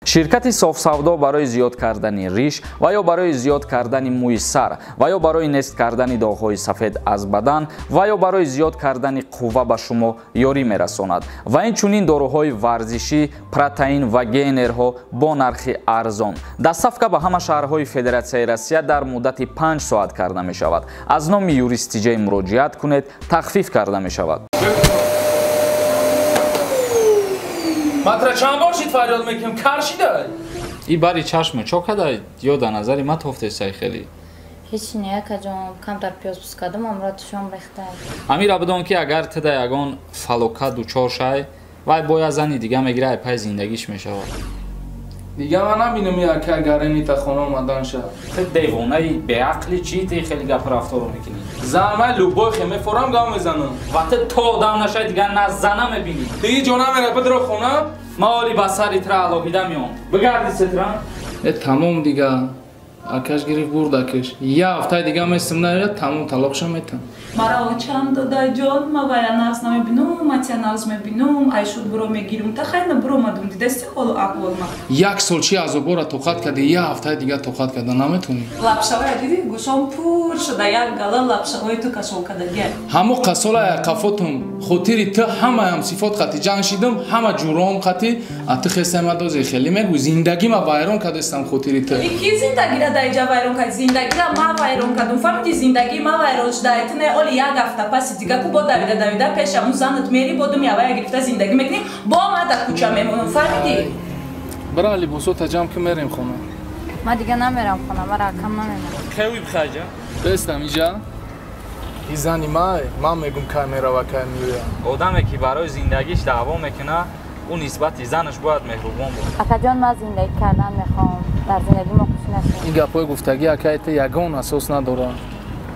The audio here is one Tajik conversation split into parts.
Ширкати Софсавдо барои зиёд кардани риш ва ё барои зиёд кардани мӯи сар ва ё барои нест кардани доғҳои сафед аз бадан ва ё барои зиёд кардани қувва ба шумо ёрӣ мерасонад ва инчунин доруҳои варзишӣ, протеин ва генерҳо бо нархи арзон. Доставка ба ҳама шаҳрҳои Федератсияи Россия дар муддати 5 соат карда мешавад. Аз номи юрист Тиҷей муроҷиат кунед, тахфиф карда мешавад. Матра чанд бор шид фарёд мекунем, кар шидай? И бари чашме чо кадай? Ё да назари ма тофтесай хеле. Ҳеч не, акаҷон, камтар пиёз пус кардам, амро тушом рехтай. Амира бидон ки агар ту да ягон фалокат дучор шай, вай бояд зани дига мегира, ай пай зиндагиш мешавад. Дига ман набинам яка гаренита хона омадан ша. Ту девонаи беақли чӣ ти хеле гап рафторо мекунӣ? Зан ман любой хе мефорам гап мезанам. Ва ту то одам нашай дига на зана мебинӣ. Диги ҷо намера бидро хона? Ман оли ба сари тра алоҳида меом. Бигарди сетра. Э тамом дига. Акаш гирифт бурд акаш. Я ҳафтаи дига местам наояд, тамом талоқша метам. Мара очам додаҷон, ма вая нағз намебинум, матя нағз мебинум, ай шуд буро мегирум. Та хайна буро мадум, дидасти ҳолу аҳвол ма. Як сол чи азобора тоқат кардӣ, я ҳафтаи дига тоқат карда наметонӣ. Лапшавая дидӣ, гӯшом пур шуда, як гала лапшавои ту кашол кардагия. Ҳамо қасолая қафотум, хотири ту ҳамаям сифот қати ҷанг шидам, ҳама ҷуром қати, а ту хестама дозе хеле мегӯ, зиндагима вайрон кардастам хотири ту. Ки зиндагира дар иҷа вайрон кард? Зиндагира ма вайрон кардум. Фаҳмидӣ, зиндагии ма вайрон шуда. Ту не оли як ҳафта паси дига ку бо давида давида пеш ҳамун занат мери, бо думи авая гирифта зиндагӣ мекунӣ, бо ма дар кӯча мемонам. Фаҳмидӣ? Бира либосота ҷамъ ки мерем хона. Ма дига намерам хона, мара акам намемонам. Хеви бихайҷа? Бестам иҷа. И зани май, ман мегум кай мерава, кай меоям. Одаме ки барои зиндагиш даъво мекунад, ӯ нисбати занаш бояд меҳрубон бошад. Акаҷон, ман зиндагӣ кардан мехоҳам. Дар зиндагӣ мо хуш нашем. Ин гапҳои гуфтагӣ акай ту ягон асос надорад.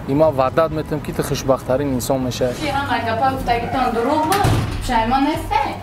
И ман ваъдат метам ки ту хушбахттарин инсон мешавӣ. Чи ҳама гапҳои гуфтагитон дурӯғ буд? Пушаймон нестед?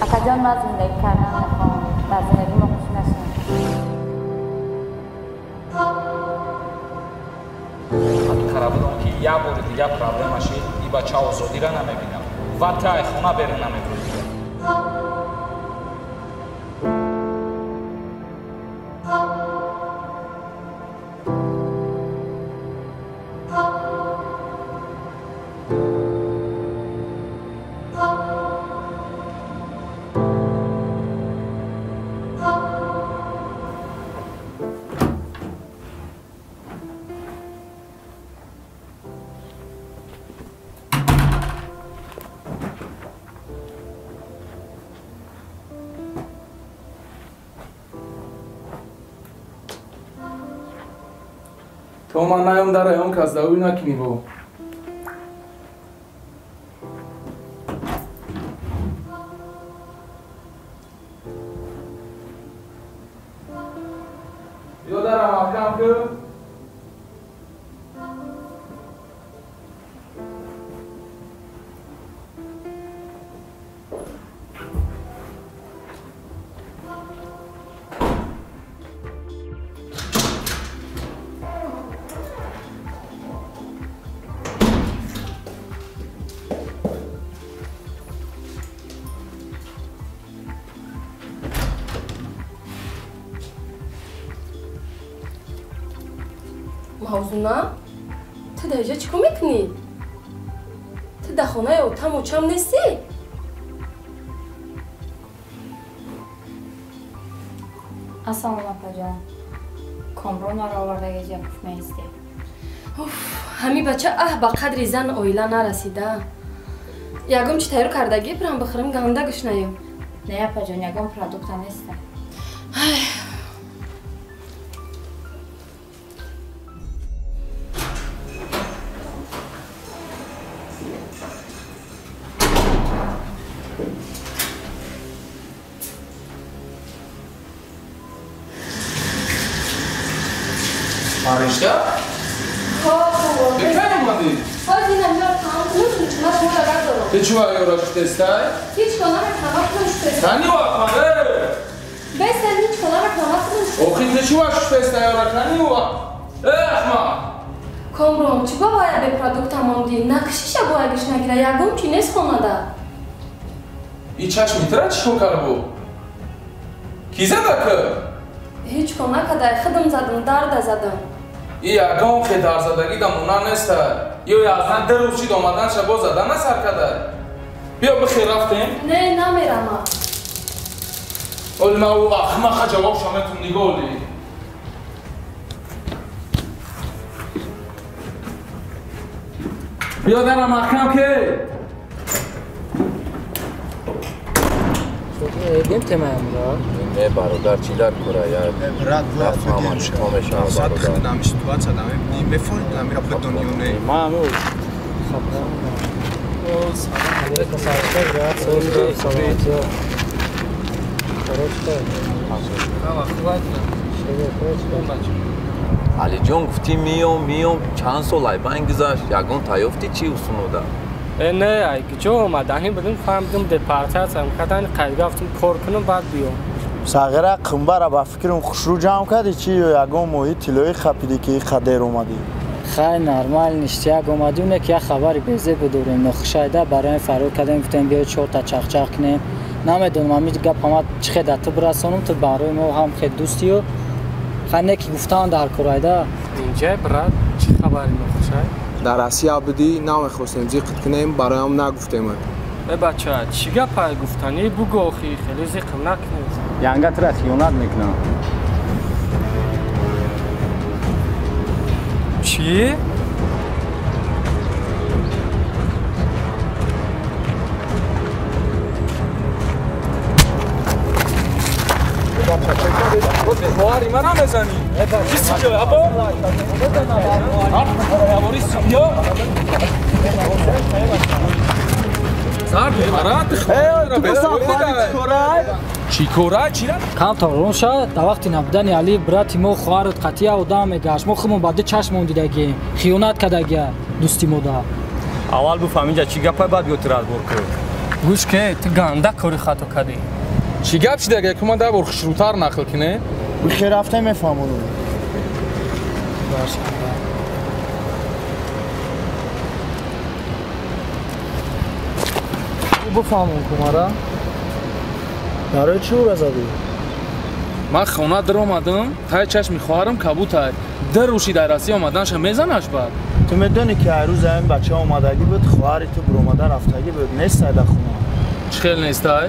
Акаҷон, ман зиндагӣ кардан мехоҳам. Дар зиндагӣ мо хуш нашем. Ҳамин бидон ки як бори дига проблема шид, и бача озодира намебинам ва ту ай хона берун намебурӣ. То ман наём дар аён кас давӣ накунӣ бо. Ё дарам маҳкам кун. Мавзуна? Ту дар инҷа чӣ кор мекунӣ? Ту дар хонаи отам очам нестӣ? Ассалому апаҷон. Комрон маро овардаги ҷа гуфт меистӣ. Уф, ҳами бача аҳ ба қадри зан оила нарасида. Ягон чӣ тайёр кардагӣ бирам бихӯрем ганда гушнаем. Не апаҷон, ягон продукта неста. Фаришта? Ҳо, Бекай омадӣ? Ҳоз инам ёр таом кунум, чума шуморо надорам. Ту чӣ ёра шудестай? Ҳеҷ кор намекунам, ман худам шудестам. Кани вақт, э? Бестан ҳеҷ кор намекунам, ман худам шудестам. Охи ту чӣ вақт шудестай ёра кани вақт? Э, Аҳмад! Комрон, чӣ ба бояд бепродукта мондӣ? Накушиша бояд гӯш нагира, ягон чӣ нест хонада. И чашми тира чӣ кор кард бу? Ки зада ки? Ҳеҷ кор накарда, худам задам, дарда задам. И ягон хе дарзадагӣ да мона неста. Ё яздан ду рӯз шид омаданша боз зада насар када. Биё бихе рафтем. Не, намерама. Оли ма ӯ ахмаха ҷавобша метун нигоҳ оли. Биё дара маҳкам ке. Дем темаямро. Не бародар чӣ дар кора я? Брат, нафаҳмам чӣ кор мешавад бародар. Сад нами ситуация даме, мефаҳмӣ намира бидонӣ ё не? Ман ҳамин Алиҷон гуфтӣ миём, чанд сол айбан гузашт, ягон таёфтӣ чӣ усунода? Не, ай куҷо омаданӣ будем, фаҳмидум депортатсиям кардани, қайдга рафтум кор кунум, баъд биём. Сағира қумбара ба фикрам хушрӯ ҷамъ кардӣ чӣ ё ягон моҳи тиллоӣ хапидӣ ки ин қадер омадӣ? Хай нормал ништяк омадӣ, не ки як хабари безеб дорем, нохушайда барои фарёд кардем, гуфтем биё чорта чақчақ кунем. Намедонам ҳамин гап ҳама чӣ хел дар ту бирасонам, ту барои мо ҳам хел дӯстию. Хай не ки гуфтаам дар корайда. Инҷа брат, чӣ хабари нохушай? Дар Россия будӣ, намехостем зиқт кунем, бароям нагуфтем. Э бача, чӣ гапай гуфтанӣ бугӯ охи, хеле зиқм накунем. Янга тура хиёнат мекунам. Чӣ? хоҳари ман намезанӣ. Чӣ сиҷо, або? Ё? Чӣ кора? Чира? Камтар рон ша, дар вақти набудани Али брати мо хоҳарат қатъия одам мегашт. Мо худмон ба ду чашмон дидагием. Хиёнат кардагия дӯсти мода. Аввал буфаҳм инҷа чӣ гапай, баъд биё ту разбор кун. Гӯш ке, ту ганда кори хато кардӣ. Чӣ гап шида, ки ман даҳ бор хушрӯтар нақл кине? Бихе рафта мефаҳмонам. Бифаҳмон кумара. Барои чӣ ӯра задӣ? Ман хона даромадам, таи чашми хоҳарам кабутай. Дар рӯши дар Россия омаданша мезанаш баъд. Ту медонӣ ки ҳар рӯз ҳамин бача омадагӣ буд, хоҳари ту биромада рафтагӣ буд, нестай дар хона. Чӣ хел нестай?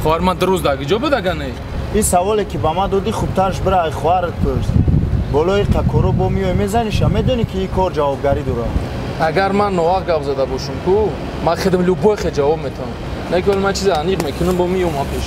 Хоҳар ман ду рӯз дар куҷо буд ага не? Ин саволе ки ба ман додӣ хубтарш бира ай хоҳарат пурс. Болои қакоро бо миёй мезаниша, медонӣ ки ин кор ҷавобгарӣ дорад. Агар ман ноҳақ гап зада бошам ку, ман худам любой хе ҷавоб метавонам. Не ки ман чизе аниқ мекунам, бо миёмам пеш.